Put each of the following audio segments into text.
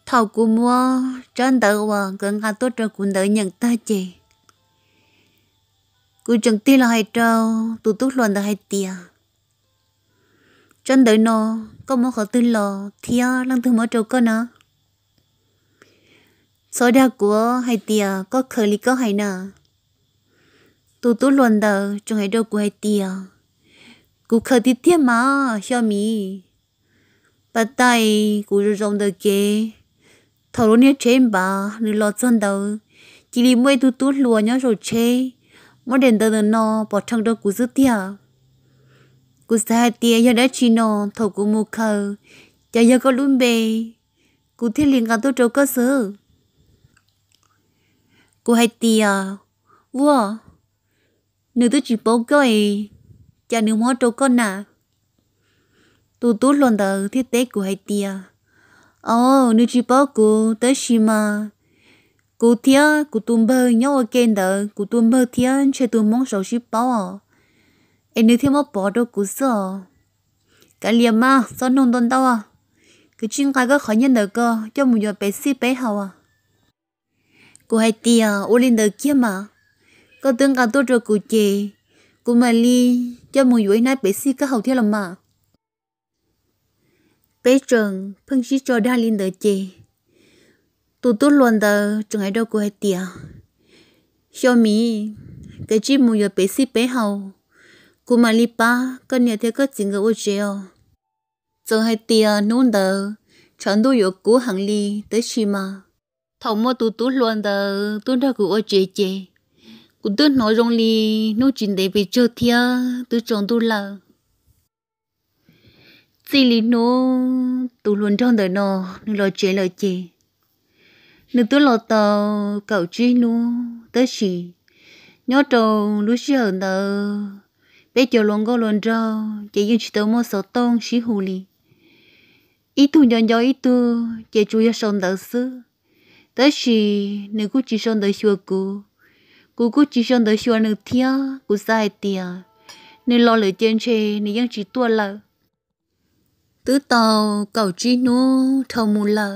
Thaum kuv muab tsab ntawv uas nkawd nqa tuaj rau kuv ntawd nyeem tag ces kuv tseem tig los hais rau tus tub hluas ntawd hais tias, tsab ntawv no koj muab qhov twg los thiab leej twg muab rau koj na? Txhob dag kuv hais tias koj khaws li koj hais na. Tus tub hluas ntawd tseem hais rau kuv hais tias, kuv khaws tiag tiag mas Xyo Miv. Pas tas kuv zaum zaum ntawm kev, thaum lub niag tsheb npav nws los txog ntawd, cia li muaj ib tug tub hluas nyob saum tsheb muab daim ntawv ntawm no pov rhees rau kuv xwb tiag. Kuv xav hais tias yog dab tsi no, thaum kuv mus khaws, cas yog koj lub npe, kuv thiaj li nqa tuaj rau koj xwb. Kuv hais tias, ua, nws twb tsis paub koj es cas nws muab rau koj na? Tus tub hluas ntawd thiaj teb kuv hais tias, o, nws tsis paub kuv tab sis mas kuv thiab kuv tus npawg nyob ua ke ntawd, kuv tus npawg thiab ntshe tus hmoob saud sib paub os, es nws thiaj muab pov rau kuv xwb os. Kav liam mas txhob nug ntau ntau, koj cia li nqa koj qhov nyiaj ntawm koj coj mus yuav pem xij peb haus. Kuv hais tias, ua li ntawd kiag mas, koj twb nqa tuaj rau kuv ces kuv mam li coj mus yuav ib hnab pem xij koj haus thiab los mas. Peb tseem pheej sib tso dag li ntawd ces tus tub hluas ntawd tseem hais rau kuv hais tias, Xyo Miv, koj cia li mus yuav pem xij peb haus, kuv mam li pab koj niam thiab koj txiv nkawd ua tsev os. Txawm hais tias hnub ntawd tshav ntuj yuav kub heev li tab sis mas thaum muaj tus tub hluas ntawd tuaj nrog kuv ua tsev ces kuv twb hnov zoo li hnub tsis ntev pes tsawg thiab twb tsaus ntuj lawm. Txij li hnub tus hluas nraug ntawm no nws los tsev lawm ces nws twb los tau kaum tsib hnub tab sis nyob rau lub sij hawm ntawd peb cov hluas nkauj hluas nraug ces yeej tsis tau muaj xov tooj sib hu li. Ib tug nco nco ib tug ces tsuas yog sau ntawv xwb. Tab sis nws kuj tsis sau ntawv xyuas kuv, kuv kuj tsis sau ntawv xyuas nws thiab. Kuv xav hais tias nws los lawm ces ntshe nws yeej tsis tuaj lawm. Twb tau kaum tsib hnub dhau mus lawm.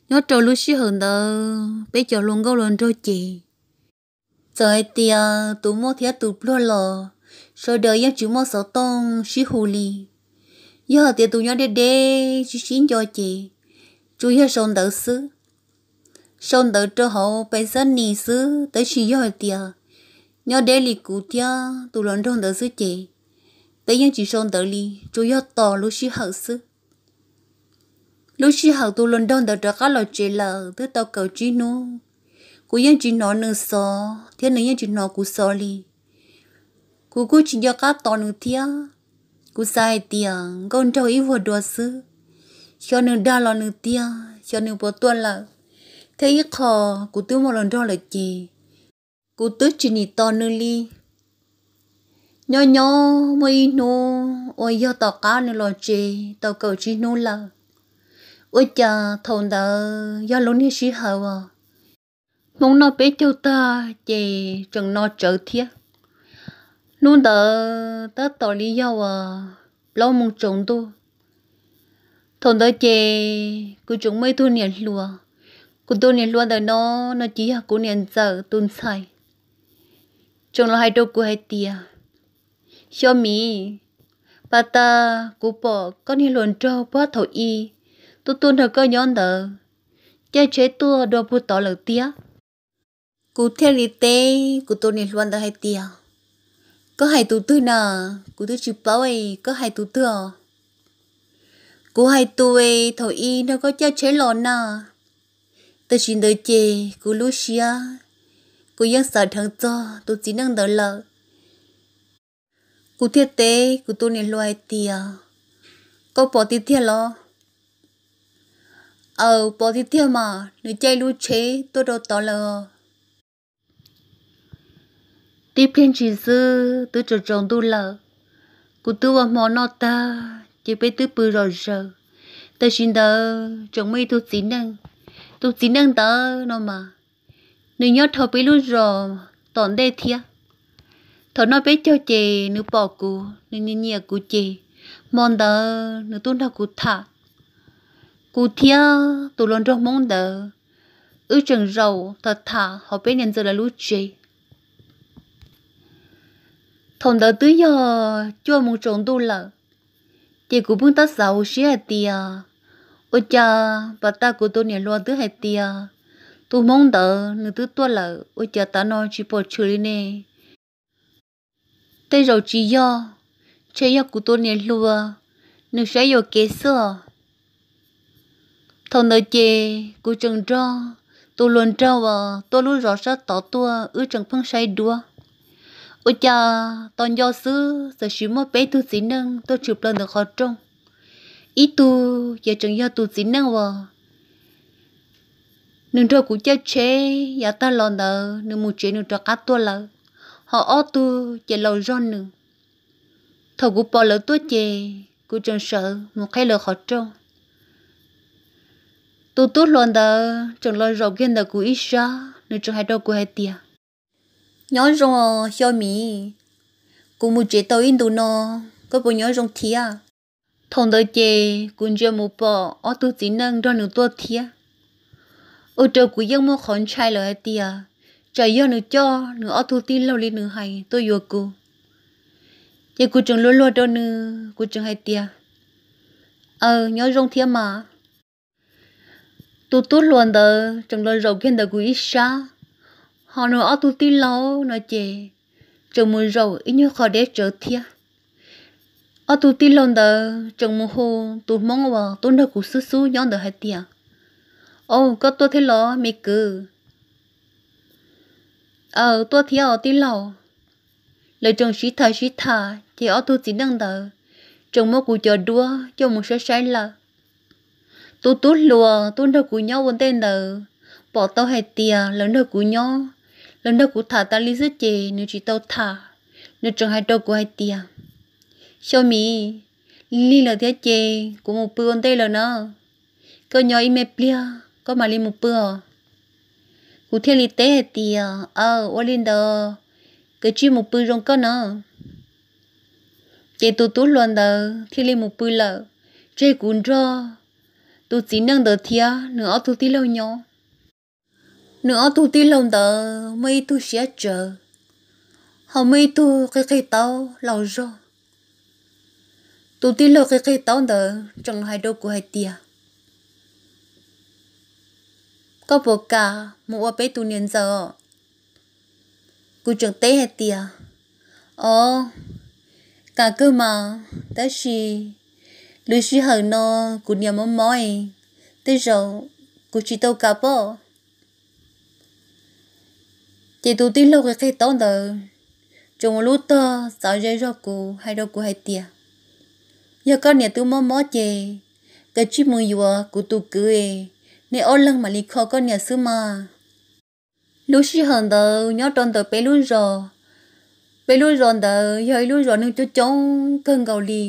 Nyob rau lub sij hawm ntawd peb cov hluas nkauj hluas nraug ces txawm hais tias tus muaj thiab tus pluag los sawv daws yeej tsis muaj xov tooj sib hu li. Yog hais tias tus nyob deb deb sib sib nco ces tsuas yog sau ntawv xwb. Sau ntawv rau hauv pes xab nis xwb, tab sis yog hais tias nyob deb li kuv thiab tus hluas nraug ntawd xwb ces peb yeej tsis sau ntawv li, tsuas yog tos lub sij hawm xwb. Lub sij hawm tus hluas nraug ntawd rov qab los tsev lawm twb tau kaum tsib hnub, kuv yeej tsis hnov nws xov thiab nws yeej tsis hnov kuv xov li. Kuv kuj tsis nco qab tos nws thiab. Kuv xav hais tias nkauj nraug ib vuag dua xwb, xyov nws dag los nws tiag, xyov nws puas tuaj lawm, thiab ib qho kuv twb muaj hluas nraug lawm ces kuv twb tsis nim tos nws li. Nyob nyob muaj ib hnub uas yog tom qab nws los tsev tau kaum tsib hnub lawm, ua cas thaum ntawd yog lub niag sij hawm uas Hmoob noj peb caug tag ces tseem no tsawv thiab. Hnub ntawd tab tom li yog uas plaub moos tsaus ntuj. Thaum ntawd ces kuv tseem muaj ib tug niam hluas. Kuv tus niam hluas ntawm no, no ces yog kuv niam ntxawm tus ntxhais, tseem los hais rau kuv hais tias, Xyov Miv, pas tas kuv pom koj niag hluas nraug puag thaum ub tuaj tuaj nrog koj nyob ntawd, caij tsheb tuaj dua puag tod lawm tiag. Kuv thiaj li teb kuv tus niam hluas ntawd hais tias, Koj hais tus twg na? Kuv twb tsis paub es koj hais tus twg os? Kuv hais tus es thaum ub nrog koj caij tsheb los na. Tam sim ntawd ces kuv lub siab, kuv yeej xav dheev txog tus txiv neej ntawd lawm. Kuv thiaj teb kuv tus niam hluas hais tias, Koj pom tiag tiag los? Aws, pom tiag tiag mas, nws caij lub tsheb tuaj rau tod lawm. Tib pliag ntshis xwb twb tsaus tsaus ntuj lawm. Kuv twb ua hmo noj tag ces peb twb pw zom zaws. Tam sim ntawd tseem muaj ib tug txiv neej. Tus txiv neej ntawd no mas, nws nyob dhau peb lub zos tom ntej thiab. Thaum noj peb caug ces nws pom kuv, nws nyiam nyiam kuv ces hmo ntawd nws tuaj nrog kuv tham. Kuv thiab tus hluas nraug Hmoob ntawd wb tseem zaum tham tham hauv peb niam ntxawm lawv lub tsev. Thaum ntawd twb yog cuaj moos tsaus ntuj lawm, ces kuv pheej tab xav hauv siab hais tias, ua cas pas tas kuv tus niam hluas twb hais tias tus Hmoob ntawd nws twb tuaj lawm, ua cas tav no tsis pom tshwm li ne? Tej zaum tsis yog, ntshe yog kuv tus niam hluas nws saib yuam kev xwb os. Thaum ntawd ces kuv tseem nrog tus hluas nraug uas tuaj lub zos sab tod tuaj, wb tseem pheej saib duab. Ua cas tos nco xwb txawm sis muaj peb tug txiv neej tuaj tshwm plaws ntawm qhov rooj. Ib tug ces tseem yog tus txiv neej uas nws nrog kuv caij tsheb yav tag los ntawd nws mus tsev nws rov qab tuaj lawm, ho ob tug ces laus zog nws. Thaum kuv pom lawv tuaj ces kuv tseem sawv mus qheb lawv qhov rooj. Tus tub hluas ntawd tseem los zaum kiag ntawm kuv ib sab, nws tseem hais rau kuv hais tias, nyob zoo os Xyo Mim, kuv mus tsev tau ib ntus no, koj puas nyob zoo thiab? Thaum ntawd ces kuv ntsia mus pom ob tug txiv neej nrog nws tuaj thiab, ua rau kuv yeej muaj qhov ntshai lawm hais tias tsam yog nws coj nws ob tug tij laug li nws hais tuaj yuav kuv. Ces kuv tseem luag luag rau nws, kuv tseem hais tias, aw, nyob zoo thiab mas. Tus tub hluas ntawd tseem los zaum kiag ntawm kuv ib sab, ho nws ob tug tij laug no ces tseem mus zaum ib nyuag qho deb tsawv thiab. Ob tug tij laug ntawd tseem mus hu tus Hmoob uas tuaj nrog kuv xub xub nyob ntawd hais tias, au, koj tuaj thiab los me kwv? Aw, tuaj thiab os tij laug. Lawv tseem sib tham sib tham ces ob tug txiv neej ntawd tseem muab kuv cov duab coj mus saib saib lawm. Tus tub hluas tuaj nrog kuv nyob ua ntej ntawd pom tau hais tias lawv nrog kuv nyob, lawv nrog kuv tham tas li xwb ces nws tsis tau tham. Nws tseem hais rau kuv hais tias, Xyo Mim, lig lig lawm thiab ces kuv mus pw ua ntej lawm na. Koj nyob ib me pliag koj mam li mus pw os. Kuv thiaj li teb hais tias, aw, ua li ntawd, koj cia li mus pw zoo koj na. Ces tus tub hluas ntawd thiaj li mus pw lawm, tseg kuv nrog tus txiv neej ntawd thiab nws ob tug tij laug nyob. Nws ob tug tij laug ntawd muaj ib tug siab tsawv, ho muaj ib tug qig qig taub laus zog. Tus tij laug qig qig taub ntawd tseem hais rau kuv hais tias, koj puas kam mus ua peb tus niam ntxawm os? Kuv tseem teb hais tias, o, kam kawg mas, tab sis lub sij hawm no kuv niam mob mob, tej zaum kuv tsis tau kam pob. Ces tus tij laug qig qig taub ntawd tseem ua lub tog txav ze zog kuv hais rau kuv hais tias, yog koj niam twb mob mob ces koj cia li mus yuav kuv tus kwv, nej ob leeg mam li kho koj niam xwb mas. Lub sij hawm ntawd nyob rau ntawm peb lub zos, peb lub zos ntawd yog ib lub zos neeg coob coob kawg nkaus li.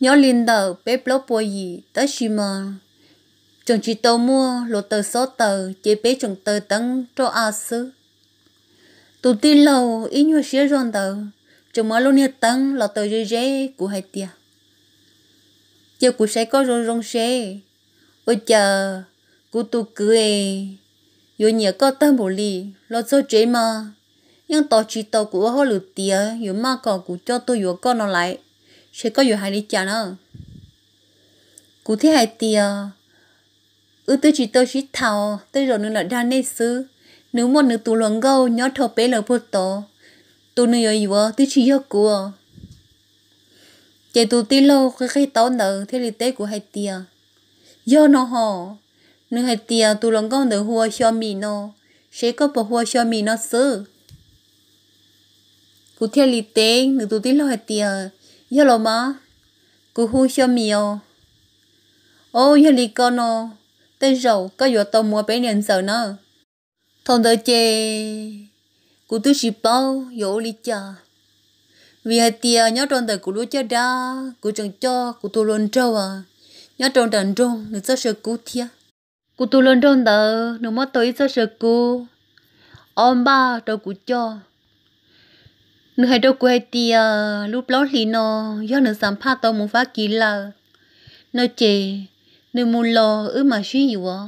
Nyob li ntawm peb plaub puas yim tab sis mas tseem tsis tau muaj hluav taws xob taws ces peb tseem taws teeb roj av xwb. Tus tij laug ib nyuag siab zog ntawd tseem muab lub niag teeb los taws ze ze kuv hais tias, cia kuv saib koj zoo zoo seb, ua cas kuv tus kwv es yuav nyiam koj tag npaum li, los txog tsev mas yeej tos tsis tau kuv ua hauj lwm tiav yuav maj kom kuv coj tuaj yuav koj no lawm, seb koj yuav hais li cas na. Kuv thiaj hais tias, wb twb tsis tau sib tham, tej zaum nws lam dag nej xwb, nws muaj nws tus hluas nkauj nyob dhau peb lawm puag tod, tus nws yuav yuav twb tsis yog kuv. Ces tus tij laug qig qig taub ntawd thiaj li teb kuv hais tias, yog no hos, nws hais tias tus hluas nkauj ntawd hu ua Xyo Mim no, seb koj puas hu ua Xyo Mim no xwb. Kuv thiaj li teb nws tus tij laug hais tias, yog los mas, kuv hu Xyo Mim os. O, yog li ko no, tej zaum koj yuav tau mus ua peb niam ntxawm na. Thaum ntawd ces kuv twb tsis paub yuav ua li cas, vim hais tias nyob rau ntawm kuv lub caj dab kuv tseem coj kuv tus hluas nraug uas nyob rau nram nroog nws txoj saw kub thiab. Kuv tus hluas nraug ntawd nws muab tau ib txoj saw kub ob npaj rau kuv coj. Nws hais rau kuv hais tias lub plaub hlis no yog nws xam phaj tau mus Fab Kis lawm no ces Nws mus los wb mam sib yuav,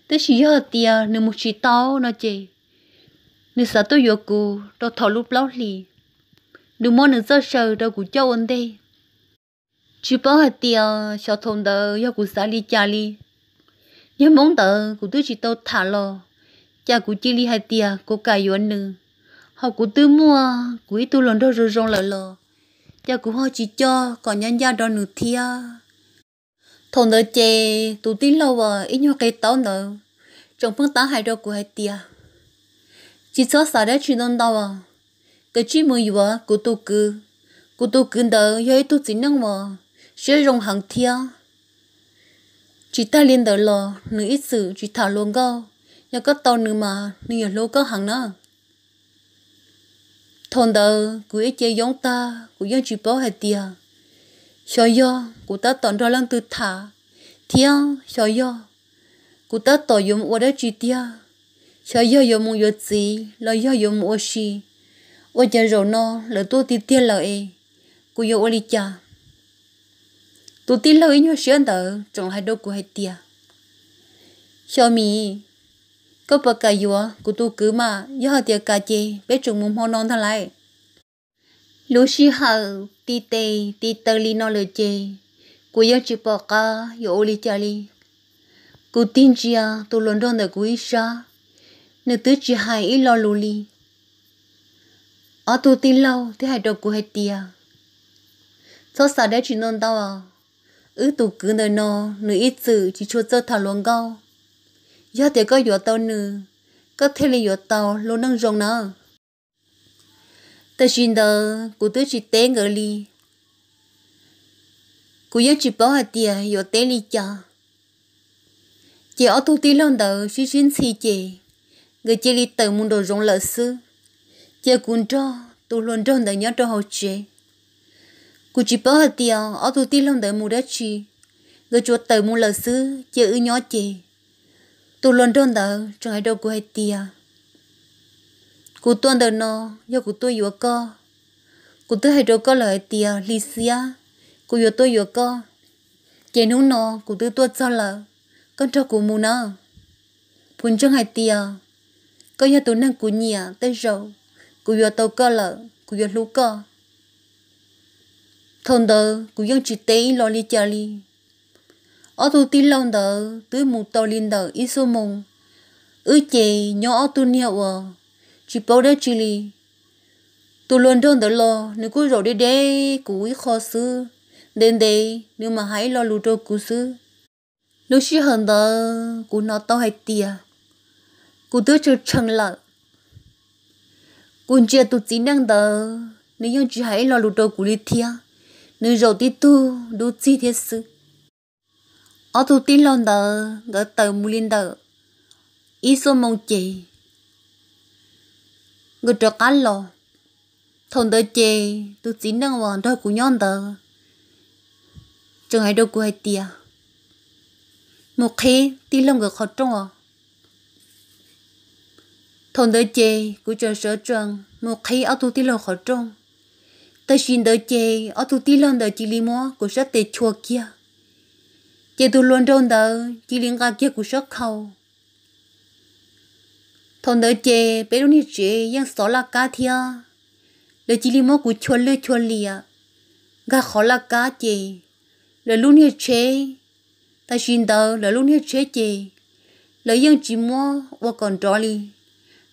tab sis yog hais tias nws mus tsis tau no ces nws xav tuaj yuav kuv rau thaum lub plaub hlis, nws muab nws txoj saw rau kuv coj ua ntej. Tsis paub hais tias xyov thaum ntawd yog kuv xav li cas li. Yog hnub ntawd kuv twb tsis tau tham los, cas kuv cia li hais tias kuv kam yuav nws, ho kuv twb muaj kuv ib tug hluas nraug zoo zoo lawm los, cas kuv ho tsis coj kom ncaj ncaj rau nws thiab. Thaum ntawd ces tus tij laug uas ib nyuag qis taub ntawd tseem pheej tab hais rau kuv hais tias, tsis txhob xav dab tsi ntau ntau, koj tsij mus yuav kuv tus kwv. Kuv tus kwv ntawd yog ib tug txiv neej uas siab zoo heev thiab. Tsis tag li ntawd los nws ib txwm tsis tham hluas nkauj, yog koj tau nws mas nws yuav hlub koj heev na. Thaum ntawd kuv ib ce yoob tag, kuv yeej tsis paub hais tias xyov yog kuv tab tom nrog leej twg tham, thiab xyov yog kuv tab tom yuav mus ua dab tsi tiag, xyov yog yuav mus yuav txiv los yog yuav mus ua si. Ua cas zaum no lawv tuaj tiag tiag lawm es kuv yuav ua li cas? Tus tij laug ib nyuag siab ntawd tseem hais rau kuv hais tias, Xyov Mim, koj puas kam yuav kuv tus kwv mas? Yog hais tias kam ces peb tseem mus hmo no ntag lauj. Lub sij hawm ti tes ti taw li no lawm ces kuv yeej tsis pom qab yuav ua li cas li. Kuv tig ntsia tus hluas nraug ntawm kuv ib sab, nws twb tsis hais ib lo lus li. Ob tug tij laug thiaj hais rau kuv hais tias, txhob xav dab tsi ntau ntau, wb tus kwv ntawm no nws ib txwm tsis tshua txawj tham hluas nkauj. Yog tias koj yuav tau nws, koj thiaj li yuav tau lub neej zoo nawb. Tam sim ntawd kuv twb tsis teb nkawd li, kuv yeej tsis paub hais tias yuav teb li cas. Ces ob tug tij laug ntawd sib sib ntxhi ces nkawd cia li tawm mus nraum zoov lawm xwb, cia kuv nrog tus hluas nraug ntawd nyob rau hauv tsev. Kuv tsis paub hais tias ob tug tij laug ntawd mus dab tsi, nkawd tsuas tawm mus lawm xwb cia wb nyob ces tus hluas nraug ntawd tseem hais rau kuv hais tias, kuv tuaj ntawm no yog kuv tuaj yuav koj. Kuv twb hais rau koj lawm hais tias hli xiab kuv yuav tuaj yuav koj, ces hnub no kuv twb tuaj txog lawm, koj nrog kuv mus nawb. Kuv ntseeg hais tias koj yog tus neeg kuv nyiam, tej zaum kuv yuav tau koj lawm kuv yuav hlub koj. Thaum ntawd kuv yeej tsis teb ib lo li cas li. Ob tug tij laug ntawd twb mus tau li ntawm ib xuab moos, wb ces nyob ob tug niag uas tsis paub dab tsi li. Tus hluas nraug ntawd los nws kuj zaum deb deb kuv ib qho xwb, ntev ntev nws mam hais ib lo lus rau kuv xwb. Lub sij hawm ntawd kuv hnov tau hais tias kuv twb tshee tshee lawm. Kuv ntsia tus txiv neej ntawd nws yeej tsis hais ib lo lus rau kuv li thiab, nws zaum tib tug dub txig thiab xwb. Ob tug tij laug ntawd nkawd tawm mus li ntawm ib xuab moos ces nkawd rov qab los. Thaum ntawd ces tus txiv neej uas nrog kuv nyob ntawd tseem hais rau kuv hais tias, mus qhib tij laug nkawd qhov rooj os. Thaum ntawd ces kuv tseem sawv tsees mus qhib ob tug tij laug qhov rooj. Tam sim ntawd ces ob tug tij laug ntawd cia li muab kuv sab tes chua kiag, ces tus hluas nraug ntawd cia li nqa kiag kuv sab khau. Thaum ntawd ces peb lub niag tsev yeej xov laj kab thiab, lawv cia li muab kuv chua lwj chua liam nkag qhov laj kab ces lawv lub niag tsheb, tam sim ntawd lawv lub niag tsheb ces lawv yeej tsis muab ua kom nrov li,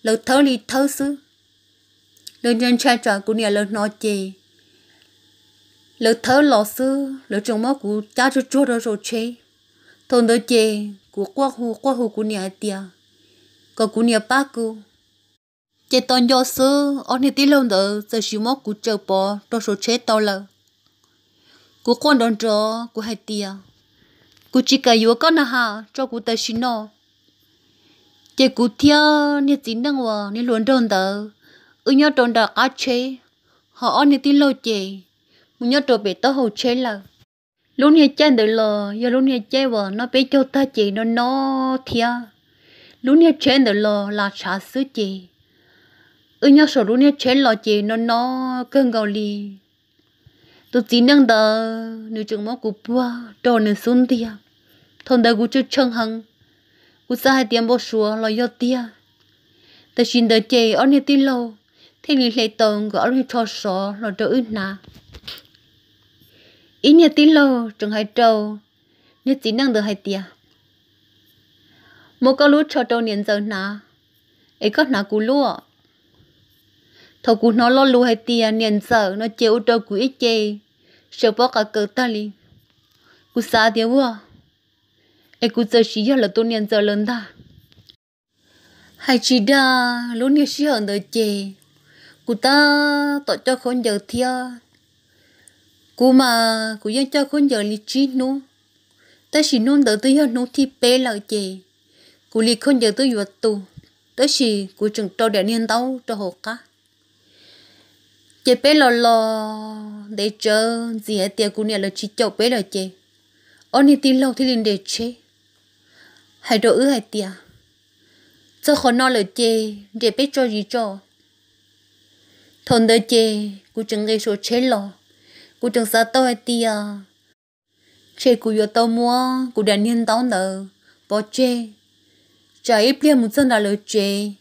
lawv thawb li thawb xwb. Lawv ntshai ntshai tsam kuv niam lawv hnov ces lawv thawb los xwb, lawv tseem muab kuv cab tsuag tsuag rau saum tsheb. Thaum ntawd ces kuv quaj hu quaj hu kuv niam hais tias kom kuv niam pab kuv. Ces tau nco xwb ob niag tij laug ntawd txawm sim muab kuv tsaws pov rau saum tsheb tau lawm. Kuv quaj nrov nrov kuv hais tias kuv tsis kam yuav koj na has, tso kuv tam sim no. Ces kuv thiab niag txiv neej uas niag hluas nraug ntawd wb nyob rau nram qab tsheb, ho ob niag tij laug ces mus nyob rau pem taub hau tsheb lawm. Lub niag caij ntawd los yog lub niag caij uas noj peb caug tag ces no no thiab. Lub niag tsheb ntawd los las tshav xwb ces wb nyob saum lub niag tsheb los ces no no kawg nkaus li. Tus txiv neej ntawd nws tseem muab kuv puag rau nws xub ntiag, Thaum ntawd kuv tshee tshee heev, kuv xav hais tias npau suav los yog tiag. Tam sim ntawd ces ob niag tij laug thiaj li hle tau nkawd ob lub tsho sov los rau wb hnav. Ib niag tij laug tseem hais rau niag txiv neej ntawd hais tias, muab koj lub tsho rau niam ntxawm hnav, es koj hnav kuv lub. Thaum kuv hnov lo lus hais tias niam ntxawm no ces ua rau kuv ib ce sawv pob qa kaws tag li. Kuv xav tias ua, es kuv txawm sim yog lawv tus niam ntxawm lawm ntag. Hais tsis dag lub niag sij hawm ntawd ces kuv tab tom coj khaub ncaws thiab. Kuv mas kuv yeej coj khaub ncaws li tsib hnub, tab sis hnub ntawd twb yog hnub thib peb lawm ces kuv li khaub ncaws twb yuav tu, tab sis kuv tseem rau daim niag ntaub rau hauv qab. Ces peb los los ntev tsawv ntxiv hais tias kuv niam lawv tsis caum peb lawm ces ob niag tij laug thiaj li nres tsheb hais rau wb hais tias, txog qhov no lawm ces nres peb tso zis tso. Thaum ntawd ces kuv tseem nqis saum tsheb los, kuv tseem xav tau hais tias, tshe kuv yuav tau muab kuv daim niag ntaub ntawd pov tseg, tsam ib pliag mus txog nram lawv tsev,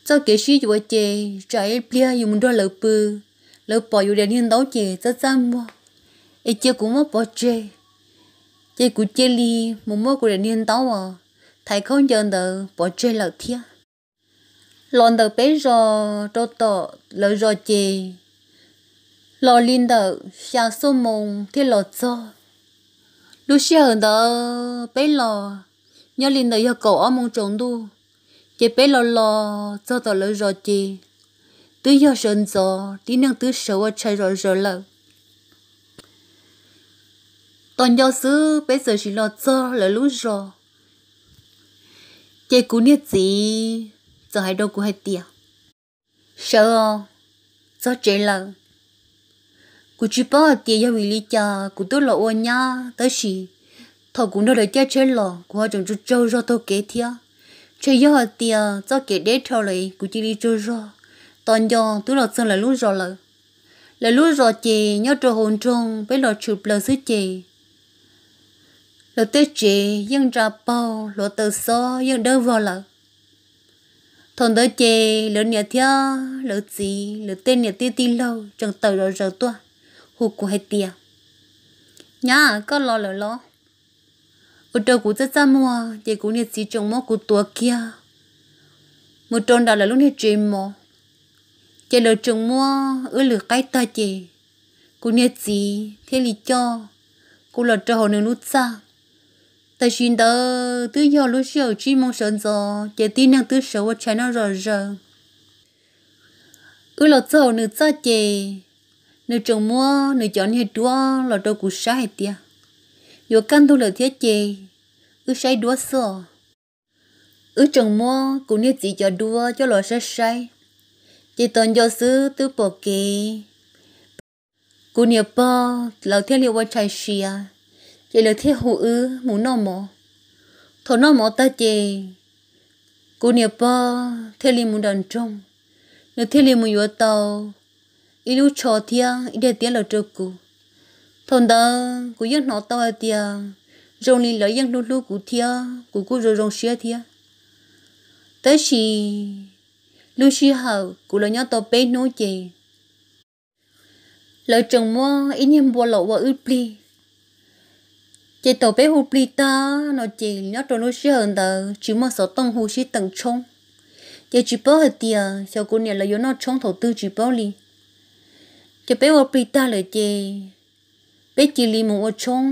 txoj kev sib yuav ces tsam ib pliag yus mus nrog lawv pw, lawv pom yus daim niag ntaub ces txaj txaj muag, es cia kuv muab pov tseg. Ces kuv cia li mus muab kuv daim niag ntaub uas thaiv khaub ncaws ntawd pov tseg lawm thiab. Los ntawm peb zos rau tom lawv zos ces los li ntawm xya xuab moos thiaj los txog. Lub sij hawm ntawd peb los nyob li ntawm yog kaum ob moos tsaus ntuj, ces peb los los txog tom lawv zos ces twb yog sawv ntxov tib neeg twb sawv ua tshais zom zaws lawm. Tos nco xwb peb txawm sim los txog lawv lub zos, ces kuv niag txiv txawm hais rau kuv hais tias, sawv os, txog tsev lawm. Kuv tsis paub hais tias yog vim li cas kuv twb los ua nyab tab sis thaum kuv nrog lawv caij tsheb los kuv ho tseem tsaug tsaug zog taug kev thiab. Ntshe yog hais tias txoj kev deb dhau lawm kuv cia li tsaug zog. Tos nco twb los txog lawv lub zos lawm. Lawv lub zos ces nyob rau hauv nroog, peb los tshwm plaws xwb ces lawv tej tsev yeej ntsa paug, hluav taws xob yeej dawb vog lawm. Thaum ntawd ces lawv niam thiab lawv txiv, lawv tej niam tij tij laug tseem tawm zom zaws tuaj hu kuv hais tias, nyab, koj los lawm los? Ua rau kuv txaj txaj muag ces kuv niag txiv tseem muab kuv tuav kiag mus rau nram lawv lub niag tsev mov. Ces lawv tseem muab wb lwm qaib tag ces kuv niag txiv thiaj li coj kuv los rau hauv nws lub txaj. Tam sim ntawd twb yog lub sij hawm tsib moos sawv ntxov ces tib neeg twb sawv ua tshais noj zom zaws. Wb los txog hauv nws txaj ces nws tseem muab nws cov niag duab los rau kuv saib hais tias, yuav kaj ntug lawm thiab ces wb saib duab xwb os. Wb tseem muab kuv niag txiv cov duab coj los saib saib, ces tos nco xwb twb pom kev. Kuv niam pog lawv thiaj li ua tshais siav, ces lawv thiaj hu wb mus noj mov. Thaum noj mov tag ces kuv niam pog thiaj li mus nram nroog, nws thiaj li mus yuav tau ib lub tsho thiab ib daim tiab los rau kuv. Thaum ntawd kuv yeej hnov tau hais tias zoo li lawv yeej hlub hlub kuv thiab kuv kuj zoo zoo siab thiab. Tab sis lub sij hawm kuv los nyob tau peb hnub ces lawv tseem muab ib niag npua los ua wb plig. Ces thaum peb hu plig tag no ces nyob rau lub sij hawm ntawd tsis muaj xov tooj hu sib teem tshoob, ces tsis paub hais tias xyov kuv niam lawv yuav noj tshoob thaum twg tsis paub li. Ces peb ua plig tag lawm ces peb cia li mus ua tshoob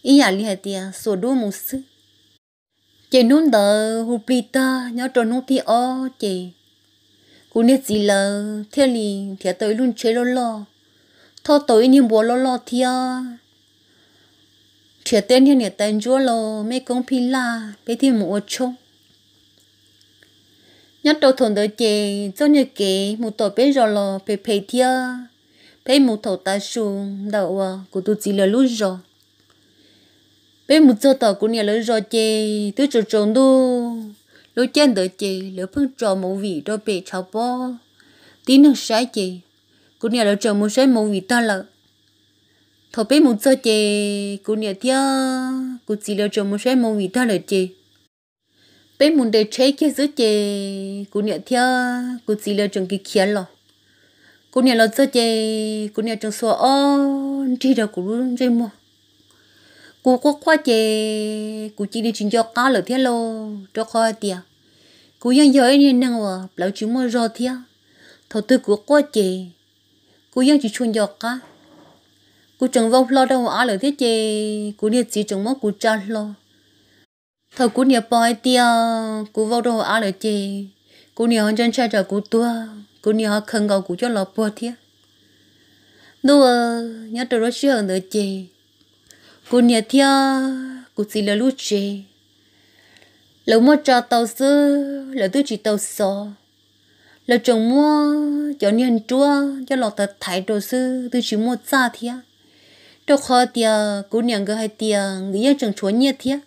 ib yam li hais tias xuas duab mus xwb. Ces hnub ntawd hu plig tag nyob rau hnub thib ob ces kuv niag txiv lawv thiaj li nrhiav tau ib lub tsheb loj loj, thauj tau ib niag npua loj loj thiab nrhiav tej niag niam tais ntsuab los mej koob phij laj peb thiaj mus ua tshoob. Nyob rau thaum ntawd ces txoj niag kev mus tom peb zos los phem phem thiab, peb mus thaum tav su ntawm uas kuv tus txiv lawv lub zos. Peb mus txog tom kuv niam lawv zos ces twb tsaus tsaus ntuj. Lub caij ntawd ces lawv pheej tso movie rau pem tshav pob tib neeg saib ces kuv niam lawv tseem mus saib movie tag lawm. Thaum peb mus txog ces kuv niam thiab kuv txiv lawv tseem mus saib movie tag lawm ces peb mus nres tsheb kiag xwb ces kuv niam thiab kuv txiv lawv tseem khiav khiav los. Kuv niam los txog ces kuv niam tseem xuas ob nrig rau kuv lub ntsej muag. Kuv quaj quaj ces kuv cia li tsis nco qab lawm thiab lauj, rau qhov hais tias kuv yeej yog ib niag neeg uas plawv tsis muaj zog thiab. Thaum twg kuv quaj ces kuv yeej tsis tshua nco qab. Kuv tseem vau hlo rau hauv av lawm thiab ces kuv niag txiv tseem muab kuv tsa hlo. Thaum kuv niam pom hais tias kuv vau rau hauv av lawm ces kuv niam ho ntshai ntshai tsam kuv tuag, kuv niam ho khaws nkaus kuv coj los puag thiab. Ntuj, nyob rau lub sij hawm ntawd ces kuv niam thiab kuv txiv lawv lub tsev, lawv muab tsa tau xwb, lawv twb tsis tau xov. Lawv tseem muab cov niag nruab coj los thaiv thaiv rau xwb, twb tsis muaj txaj thiab. Rau qhov tias kuv niam nkawd hais tias nkawd yeej tseem tshuav nyiaj thiab,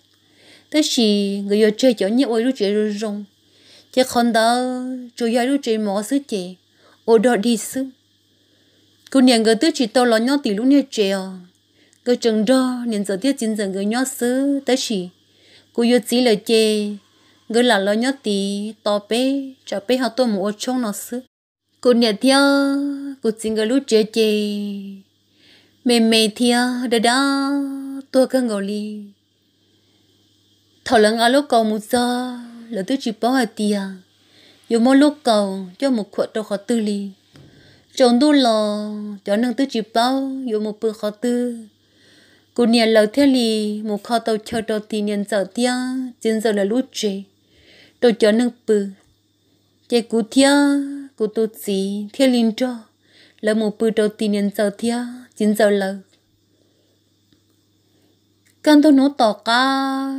tab sis nkawd yuav tseg cov nyiaj ua ib lub tsev zoo zoo, ces qhov ntawd tsuas yog ib lub tsev mov xwb ces ua dog dig xwb. Kuv niam nkawd twb tsis tau los nyob tim lub niag tsev os, nkawd tseem nrog niam ntxawm thiab txiv ntxawm nkawd nyob xwb, tab sis kuv yuav txiv lawm ces nkawd lam los nyob tid tos peb tsam peb ho tuaj mus ua tshoob no xwb. Kuv niam thiab kuv txiv nkawd lub tsev ces me me thiab dab dab tuag kawg nkaus li. Thaum lawv nqa lub kaus mus txog, lawv twb tsis paub hais tias yuav muab lub kaus coj mus khuam rau qhov twg li. Tsaus ntuj los cov neeg twb tsis paub yuav mus pw qhov twg. Kuv niam lawv thiaj li mus kho tau chaw rau tim niam ntxawm thiab txiv ntxawm lawv lub tsev rau cov neeg pw. Ces kuv thiab kuv tus txiv thiaj li nrog lawv mus pw rau tim niam ntxawm thiab txiv ntxawm lawv. Kaj ntug hnub tom qab,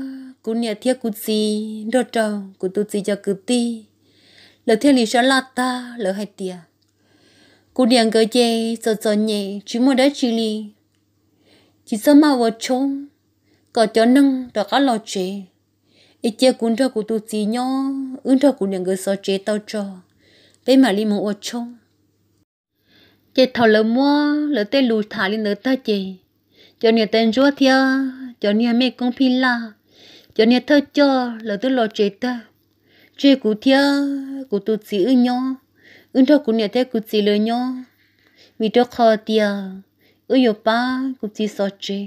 kuv niam thiab kuv txiv nrog rau kuv tus txiv cov kwv tij, lawv thiaj li sab laj tag, lawv hais tias kuv niam nkawd ces txom txom nyem tsis muaj dab tsi li, tsis txhob maj ua tshoob, kom cov neeg rov qab los tsev, es cia kuv nrog kuv tus txiv nyob, wb nrog kuv niam nkawd xov tsev tau tso, peb mam li mus ua tshoob. Ces thaum lawv muab lawv tej lus tham li ntawd tag ces cov niam tais ntsuab thiab cov niag mej koob phij laj, cov niag thawj coj lawv twb los tsev tag, tseg kuv thiab kuv tus txiv wb nyob, wb nrog kuv niam thiab kuv txiv lawv nyob, vim rau qhov tias wb yuav pab kuv txiv xov tsev.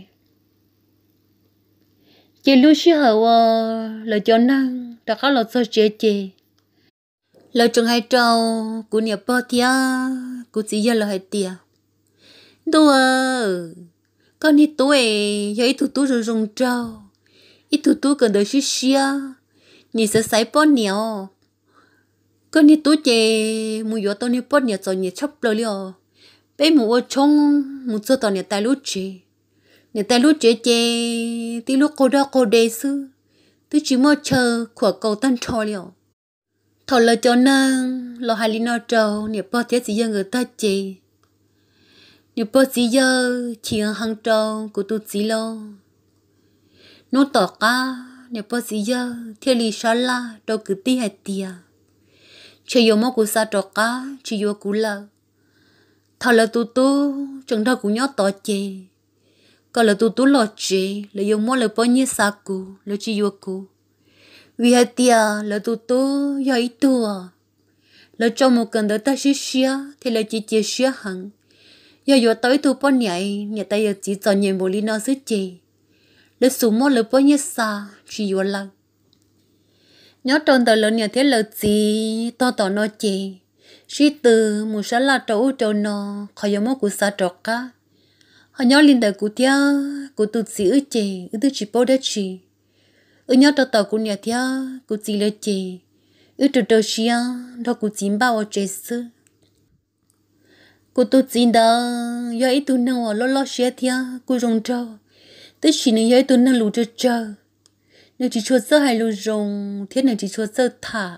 Ces lub sij hawm uas lawv cov neeg rov qab los txog tsev ces lawv tseem hais rau kuv niam pog thiab kuv txiv yawg lawv hais tias, Ntuj, koj niag tub es yog ib tug tub zoo zoo nraug, ib tug tub kawm ntawv siab siab, nim xaiv xaiv poj niam os. Koj niag tub ces mus yuav tau niag poj niam txom nyem tshaj plaws li os. Peb mus ua tshoob mus txog tom niam tais lub tsev, niam tais lub tsev ces tib lub qaug dab qaug de xwb, twb tsis muaj chaw khuam kaus tag nrho li os. Thaum lawv cov neeg los hais li no rau niam pog thiab txiv yawg nkawd tag ces niam pog txiv yawg chim heev rau kuv tus txiv lauj. Hnub tom qab niam pog txiv yawg thiaj li sab laj rau kwv tij hais tias, Ntshe yuav muab kuv xa rov qab, tsis yuav kuv lawm. Thaum lawv tus tub tseem nrog kuv nyob tod ces kom lawv tus tub los tsev, lawv yuav muab lawv pob nyiaj xa kuv, lawv tsis yuav kuv. Vim hais tias lawv tus tub yog ib tug lawv tso mus kawm ntawv tag siab siab thiab lawv cia cia siab heev. Yog yuav tau ib tug poj niam niam tais yawm txiv txom nyem npaum li no xwb ces lawv xum muab lawv pob nyiaj xa, tsis yuav lawm. Nyob rau ntawm lawv niam thiab lawv txiv tog tom no ces sib tw mus sab laj rau ub rau no, qhov yuav muab kuv xa rov qab. Ho nyob li ntawm kuv thiab kuv tus txiv wb ces wb twb tsis paub dab tsi. Wb nyob rau tom kuv niam thiab kuv txiv lawv ces wb rau rau siab nrog kuv txiv npaj ua tsev xwb. Kuv tus txiv ntawd yog ib tug neeg uas loj loj siab thiab kuj zoo nraug, tab sis nws yog ib tug neeg lus tsawg tsawg, nws tsis tshua txawj hais lus zoo thiab nws tsis tshua txawj tham.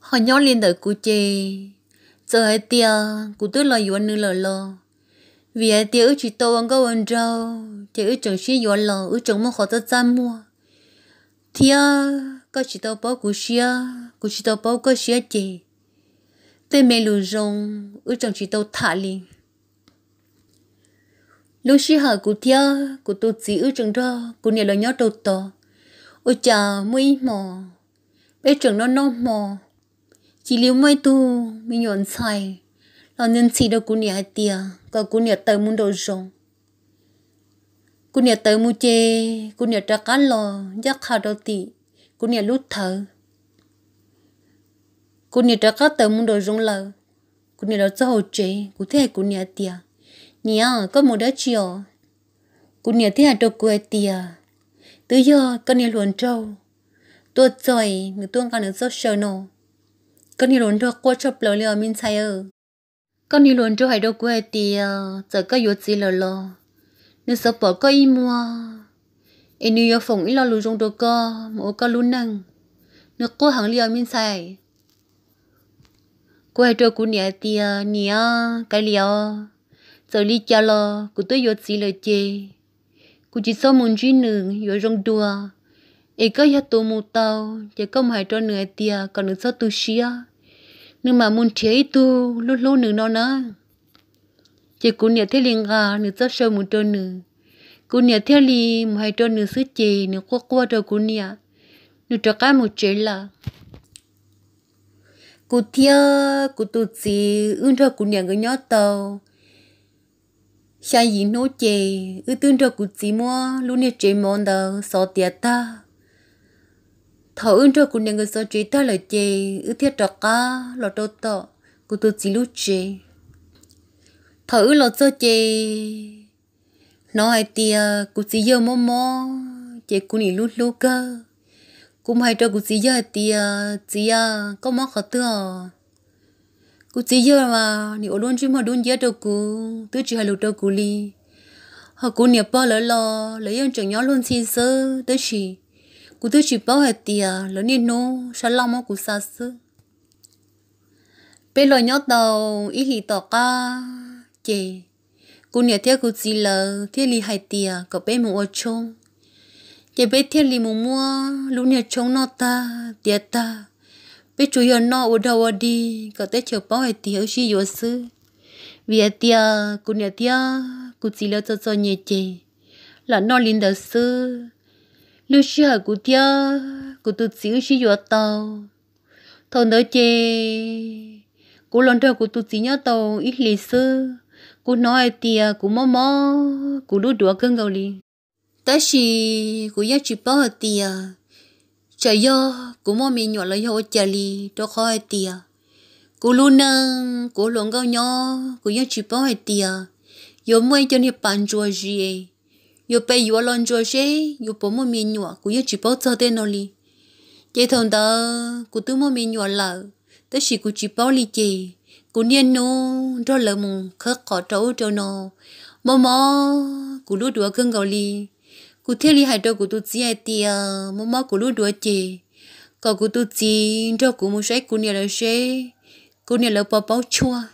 Ho nyob li ntawm kuv ces txawm hais tias kuv twb los yuav nws lawm los, vim hais tias wb tsis tau ua nkauj ua nraug ces wb tseem sib yuav los wb tseem muaj qhov txaj txaj muag thiab koj tsis tau paub kuv siab, kuv tsis tau paub koj siab ces tej me lus zoo wb tseem tsis tau tham li. Lub sij hawm kuv thiab kuv tus txiv wb tseem nrog kuv niam lawv nyob rau tod, ua cas muaj ib hmos peb tseem noj noj hmo, cia li muaj ib tug me nyuam ntxhais los ntxhi ntxhi rau kuv niam hais tias kom kuv niam tawm mus nraum zoov. Kuv niam tawm mus ces kuv niam rov qab los ncaj qha rau tim kuv niam lub thawv. Kuv niam rov qab tawm mus nraum zoov lawm. Kuv niam los txog hauv tsev, kuv thiaj hais kuv niam tias, Niam, koj mus dab tsi os? Kuv niam thiaj hais rau kuv hais tias, Twb yog koj niag hluas nraug tuaj txog, nws tuaj nqa nws txoj saw no. Koj niag hluas nraug quaj tshaj plaws li os me ntxhais. Koj niag hluas nraug hais rau kuv hais tias txawm koj yuav txiv lawm los nws xav pom koj ib muag, es nws yuav foom ib lo lus zoo rau koj mus ua koj lub neej. Nws quaj heev li os me ntxhais. Kuv hais rau kuv niam hais tias, Niam, kav liam os, txawm li cas los kuv twb yuav txiv lawm ces kuv tsis txhob mus ntsib nws yuav zoo dua. Es koj yog tus mus tau, ces koj mus hais rau nws hais tias kom nws txhob tu siab, nws mam mus nrhiav ib tug hlub hlub nws no na. Ces kuv niam thiaj li nqa nws txoj saw mus rau nws. Kuv niam thiaj li mus hais rau nws xwb ces nws quaj quaj rau kuv niam, nws rov qab mus tsev lawm. Kuv thiab kuv tus txiv wb nrog kuv niam nkawd nyob tau xya yim hnub ces wb twb nrog kuv txiv muab lub niag tsev mov ntawd xov tiav tag. Thaum wb nrog kuv niam nkawd xov tsev tag lawm ces wb thiaj rov qab los rau tom kuv tus txiv lub tsev. Thaum wb los txog ces hnov hais tias kuv txiv yawg mob mob ces kuv nim hlub hlub kawg. Kuv mus hais rau kuv txiv yawg hais tias, Txiv a, koj mob qhov twg os? Kuv txiv yawg mas nim ua lub ntsej muag dub nciab rau kuv, twb tsis hais lus rau kuv li. Ho kuv niam pog lawv los lawv yeej tseem nyob luag ntxhi xwb, tab sis kuv twb tsis paub hais tias lawv niaj hnub sab laj muab kuv xa xwb. Peb los nyob tau ib hlis tom qab ces kuv niam thiab kuv txiv lawv thiaj li hais tias kom peb mus ua tshoob. Ces peb thiaj li mus muab lub niag tshoob noj tag tiav tag, peb tsuas yog noj ua dog ua dig kom teb chaws paub hais tias wb sib yuav xwb. Vim hais tias kuv niam thiab kuv txiv lawv txom txom nyem ces lam noj li ntawd xwb. Lub sij hawm kuv thiab kuv tus txiv wb sib yuav tau, thaum ntawd ces kuv los nrog kuv tus txiv nyob tau ib hlis xwb, kuv hnov hais tias kuv mob mob kuv lub duav kawg nkaus li. Tab sis kuv yeej tsis paub hais tias tsam yog kuv muaj me nyuam los yog ua cas li, rau qhov hais tias kuv lub neej kuv hluas nkauj nyob kuv yeej tsis paub hais tias yuav muaj ib co niag pas ntsuas zis, yuav pes yuav los ntsuas seb yuav puas muaj me nyuam, kuv yeej tsis paub txog tej no li. Ces thaum ntawd kuv twb muaj me nyuam lawm, tab sis kuv tsis paub li ces kuv niaj hnub nrog lawv mus khawb qhov rau ub rau no, mob mob kuv lub duav kawg nkaus li. Kuv thiaj li hais rau kuv tus txiv hais tias mob mob kuv lub duav ces kom kuv tus txiv nrog kuv mus saib kuv niam lawv seb kuv niam lawv puas paub tshuaj.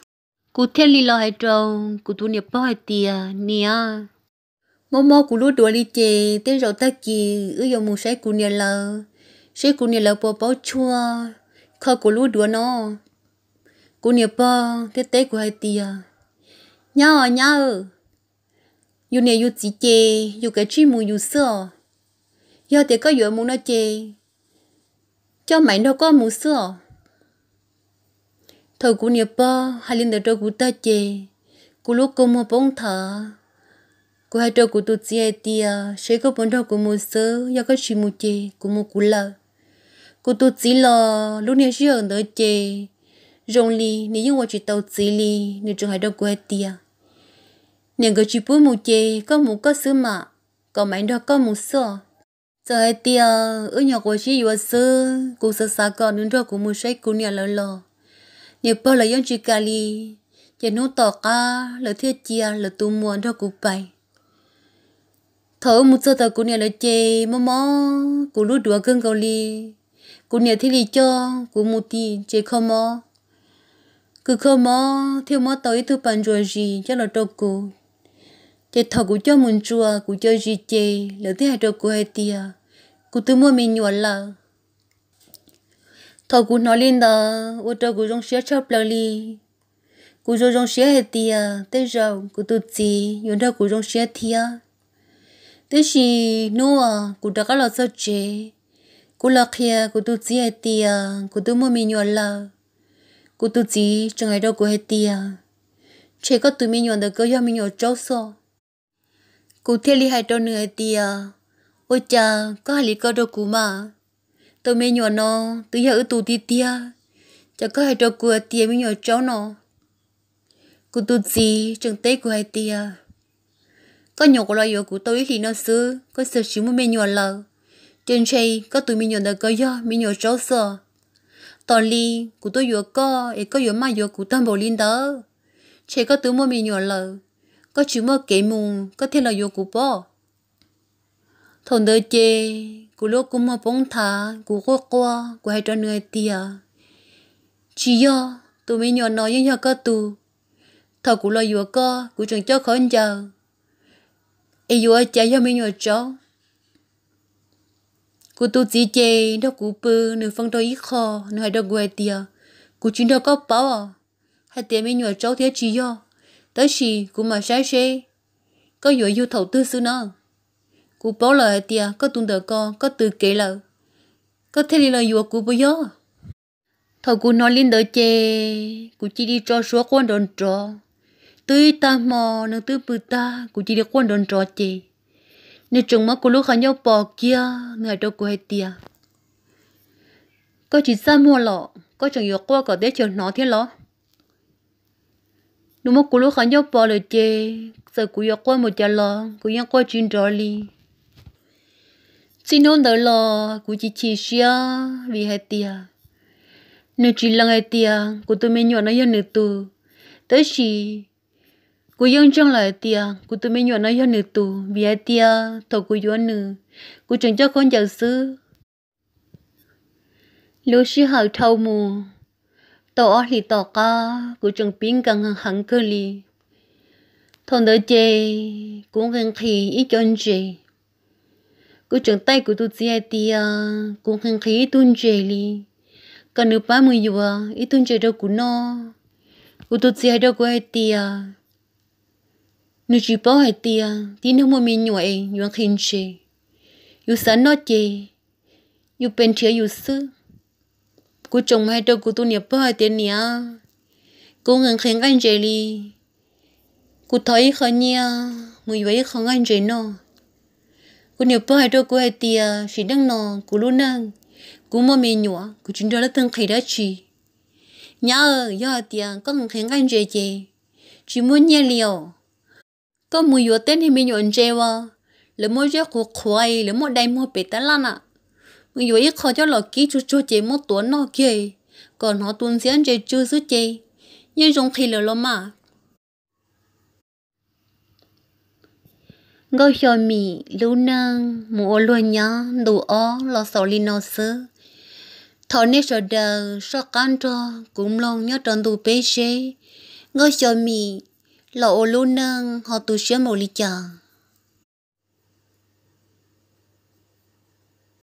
Kuv thiaj li los hais rau kuv tus niam pog hais tias, Niam, mob mob kuv lub duav li ces tej zaum tag kis wb yuav mus saib kuv niam lawv, seb kuv niam lawv puas paub tshuaj kho kuv lub duav no. Kuv niam pog thiaj teb kuv hais tias, Nyab os nyab, yus niam yus txiv ces yus kav tsij mus yus xwb os. Yog tias koj yuav mus no ces coj Maiv nrog koj mus xwb os. Thaum kuv niam pog hais li ntawd rau kuv tag ces kuv lub kua muag poob nthav. Kuv hais rau kuv tus txiv hais tias, Seb koj puas nrog kuv mus xwb, yog koj tsis mus ces kuv mus kuv lawm. Kuv tus txiv los lub niag sij hawm ntawd ces zoo li nws yeej ua tsis tau txiv li, nws tseem hais rau kuv hais tias, Niam nkawd tsis pub mus ces koj mus koj xwb mam, kom Maiv nrog koj mus xwb os. Txawm hais tias wb nyuam qhuav sib yuav xwb, kuv xav xav kom nws nrog kuv mus saib kuv niam lawv los niam pog lawv yeej tsis kam li. Ces hnub tom qab lawv thiaj cia lawv tus muam nrog kuv pais. Thaum wb mus txog tom kuv niam lawv ces mob mob kuv lub duav kawg nkaus li. Kuv niam thiaj li coj kuv mus tim tsev kho mob. Kws kho mob thiaj muab tau ib tug pas ntsuas zis coj los rau kuv. Ces thaum kuv coj mus ntsuas kuv cov zis ces lawv thiaj hais rau kuv hais tias kuv twb muaj me nyuam lawm. Thaum kuv hnov li ntawd ua rau kuv zoo siab tshaj plaws li. Kuv zoo zoo siab hais tias tej zaum kuv tus txiv yuav nrog kuv zoo siab thiab. Tiam sis hnub uas kuv rov qab los txog tsev, kuv los qhia kuv tus txiv hais tias kuv twb muaj me nyuam lawm. Kuv tus txiv tseem hais rau kuv hais tias, ntshe koj tus me nyuam ntawd koj yog me nyuam tsaub xwb. Kuv thiaj li hais rau nws hais tias, ua cas koj hais li ko rau kuv mas? Tus me nyuam no twb yog wb tus tiag tiag, cas koj hais rau kuv hais tias me nyuam tsaub no? Kuv tus txiv tseem teb kuv hais tias, koj nyuam qhuav los yuav kuv tau ib hlis no xwb koj txawm sis muaj me nyuam lawm, ces ntshe koj tus me nyuam ntawd koj yog me nyuam tsaub xwb. Tos li kuv tuaj yuav koj es koj yuav maj yuav kuv tag npaum li ntawd, ntshe koj twb muaj me nyuam lawm, koj tsis muaj kev mus koj thiaj los yuav kuv pob. Thaum ntawd ces kuv lub kua muag poob nthav, kuv quaj quaj, kuv hais rau nws hais tias, tsis yog, tus me nyuam no yeej yog koj tus. Thaum kuv los yuav koj kuv tseem coj khaub ncaws, es yuav cas yog me nyuam tsaub? Kuv tus txiv ces nrog kuv pw, nws fee rau ib qho, nws hais rau kuv hais tias, kuv tsis nrog koj paub hais tias me nyuam tsaub thiab tsis yog, tab sis kuv mam saib seb koj yuav yug thaum twg xwb na. Kuv paub lawm hais tias koj tus ntawm ko koj tws kev lawm, koj thiaj li los yuav kuv puas yog? Thaum kuv hnov li ntawd ces kuv cia li tso suab quaj nrov nrov. Twb ib tag hmo nws twb pw tag kuv cia li quaj nrov nrov ces nws tseem muab kuv lub qhov ncauj pos kiag, nws hais rau kuv hais tias, koj tsis txaj muag los koj tseem yuav quaj kom teb chaws hnov thiab los? Nws muab kuv lub qhov ncauj pos lawm ces txawm kuv yuav quaj mus cas los kuv yeej quaj tsis nrov li. Txij hnub ntawd los kuv chim chim siab vim hais tias nws tsis lees hais tias kuv tus me nyuam no yog nws tus, tab sis kuv yeej ntseeg lawm hais tias kuv tus me nyuam no yog nws tus vim hais tias thaum kuv yuav nws, kuv tseem coj khaub ncaws xwb. Lub sij hawm dhau mus tau ob hlis tom qab kuv tseem pib nkees heev kawg li. Thaum ntawd ces kuv nqhis nqhis ib co ntses. Kuv tseem taij kuv tus txiv hais tias kuv nqhis nqhis ib tug ntses li, kom nws pab mus yuav ib tug ntses rau kuv noj. Kuv tus txiv hais rau kuv hais tias, nws tsis paub hais tias tib neeg muaj me nyuam es yuav nqhis ntses, yus xav noj ces yus pes nrhiav yus xwb. Kuv tseem mus hais rau kuv tus niam pog hais tias, niam, kuv nqhis nqhis nqaij ntses li, kuv thov ib qho nyiaj mus yuav ib qho nqaij ntses noj. Kuv niam pog hais rau kuv hais tias sim neej no kuv lub neej, kuv muaj me nyuam kuv tsis nrog leej twg nqhis dab tsi. Nyab, yog hais tias koj nqhis nqaij ntses ces tsis muaj nyiaj li os. Koj mus yuav tej niag me nyuam ntses uas lawv muab zeb qhuav qhuav, lawv muab dai muag pem tab laj na, mus yuav ib qho coj los kib tsuag tsuag ces muab tuav noj kiag, kom hnov tus ntxhiab ntses tsw xwb ces yeej zoo nqhis lawm los mas. Nkauj Xyo Mim lub neej mus ua luag nyab ntu ob los xaus li no xwb. Thov nej sawv daws soj qab nrog kuv mloog nyob rau ntu peb seb Nkauj Xyo Mim los ua lub neej ho tu siab npaum li cas.